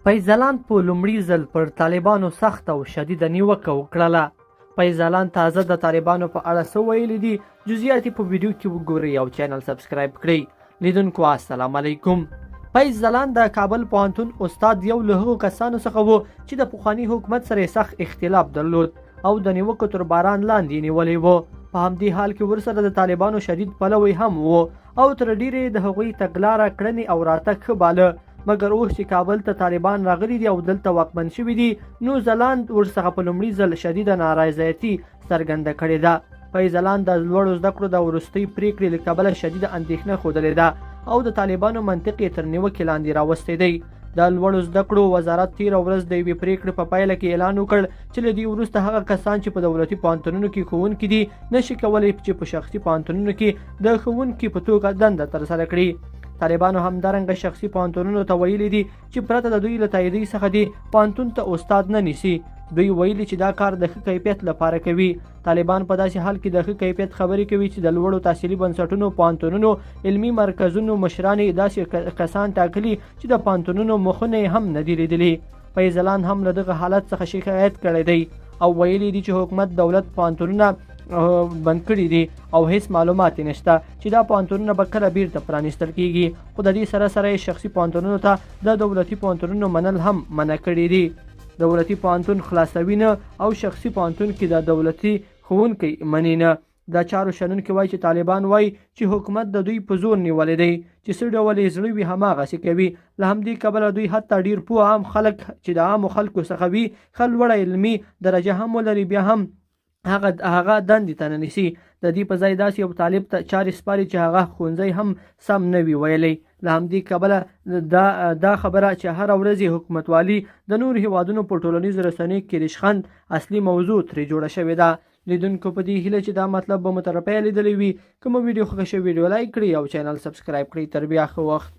فیض ځلاند په لومړي ځل پر طالبانو سخته او شدیده نیوکه وکړله. فیض ځلاند تازه د طالبانو په اړه څه ویلي دي، جزئیات یې په ویډیو کې وګورئ او چینل سبسکرایب کړئ. لیدونکو السلام علیکم. فیض ځلاند د کابل پوهنتون استاد یو له هغو کسانو څخه و چې د پخواني حکومت سره یې سخت اختلاف درلود او د نیوکو تر باران لاندې یې نیولی و. په همدې حال کې ورسره د طالبانو شدید پلوی هم و او تر ډېرې د هغوی تګلاره، کړنې او راتګ ښه باله. مګر اوس چې کابل ته طالبان راغلي دي او دلته واکمن شوي دي، نو ځلاند ورڅخه په لومړي ځل شدیده نارضایتي څرګنده کړې ده. فیض ځلاند د لوړو زده کړو د وروستۍ پرېکړې له کبله شدیده اندېښنه ښودلې ده او د طالبانو منطق یې تر نیوکې لاندې راوستی دی. د لوړو زده کړو وزارت تېره ورځ د یوې پرېکړې په پایله کې اعلان وکړ چې له دې وروسته هغه کسان چې په دولتي پوهنتونونو کې ښوونکي دي، نشي کولی چې په شخصي پوهنتونونو کې د ښوونکي په توګه دنده ترسره کړي. طالبانو همدارنګه شخصي پوهنتونونو ته ویلي دي چې پرته د دوی له تاییدۍ څخه دې پوهنتون ته استاد نه نیسي. دوی ویلي چې دا کار د ښه کیفیت لپاره کوي. طالبان په داسې حال کې د ښه کیفیت خبرې کوي چې د لوړو تحصیلي بنسټونو، پوهنتونونو، علمي مرکزونو مشران یې داسې کسان ټاکلي چې د پوهنتونونو مخونه یې هم نه دي لیدلي. فیض ځلاند هم له دغه حالت څخه شکایت کړی دی او ویلي دي چې حکومت دولت پوهنتونونه بند کړي دي او هیڅ معلومات یې نشته چې دا پوهنتونونه به کله بیرته پرانیستل کیږي، خو د دې سره سره یې شخصي پوهنتونونو ته د دولتي پوهنتونونو منل هم منع کړي دي. دولتي پوهنتون خلاصوي نه او شخصي پوهنتون کې د دولتي ښوونکی مني نه. د چارو شنونکي وایي چې طالبان وایي چې حکومت د دوی په زور نیولی دی چې څه ډول یې زړه وي هماغسې کوي. له همدې کبله دوی حتی ډیر پوه عام خلک چې د عامو خلکو څخه وي، ښه لوړه علمي درجه هم ولري، بیا هم هغه دندې ته نه نیسي. د دې په ځای داسې یو طالب ته چارې سپاري چې هغه ښوونځی هم سم نه وي ویلی. له همدې کبله دا خبره چې هره ورځ یې حکومتوالي د نورو هیوادونو په ټولنیزو رسنیو کې ریشخند اصلي موضوع ترې جوړه شوې ده. لیدونکو په دې هیله چې دا مطلب به مو تر پایه لیدلی وي. که مو ویډیو خوښه شوې، ویډیو لایک کړئ او چینل سبسکرایب کړئ. تر بیا ښه وخت.